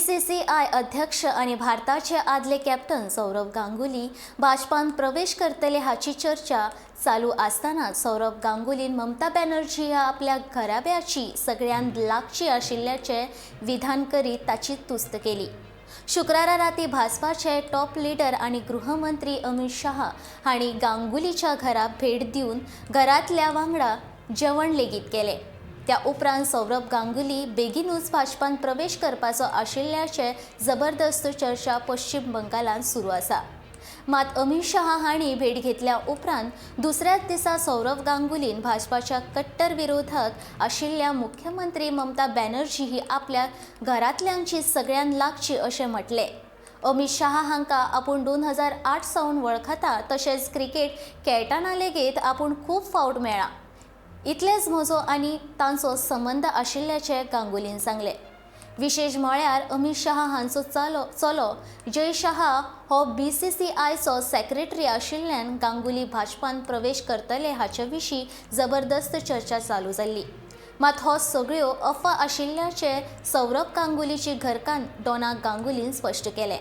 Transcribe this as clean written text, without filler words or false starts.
BCCI अध्यक्ष आनी भारताचे आदले कॅप्टन सौरभ गांगुली भाजपान प्रवेश करतले हाची चर्चा चालू आसतना सौरभ गांगुलीन ममता बॅनर्जी ह्या आपल्या घराब्याची सगळ्यांत लागची आशिल्ल्याचे विधान करीत ताची तुस्त केली. शुक्रारा राती भाजपाचे टॉप लिडर आनी गृहमंत्री अमित शहा हांणी गांगुलीच्या घरा भेट दिवन घरांतल्या वांगडा जेवण लेगीत केलें. त्या उपरांत सौरभ गांगुली बेगीनूच भाजपान प्रवेश करपाचो आशिल्ल्याचे जबरदस्त चर्चा पश्चिम बंगालांत सुरू आसा. मात अमित शहा हांणी भेट घेतल्या उपरांत दुसऱ्याच दिसा सौरभ गांगुलीन भाजपाच्या कट्टर विरोधक आशिल्ल्या मुख्यमंत्री ममता बॅनर्जी ही आपल्या घरांतल्यांची सगळ्यांत लागची अशें म्हटलें. अमित शहा हांकां आपूण 2008 सावन वळखता, तशेंच क्रिकेट खेळटना लेगीत आपूण खूब फावट मेळ्ळा, इतलेच म्हजो आनी तांचो संबंद आशिल्ल्याचें गांगुलीन सांगलें. विशेश म्हळ्यार अमित शहा हांचो चलो जय शहा हो बीसीसीआयचो सेक्रेटरी आशिल्ल्यान गांगुली भाजपान प्रवेश करतले हाचे विशीं जबरदस्त चर्चा चालू जाल्ली. मात हो सगळ्यो अफवा आशिल्ल्याचें सौरभ गांगुलीची घरकान्न डोना गांगुलीन स्पश्ट केलें.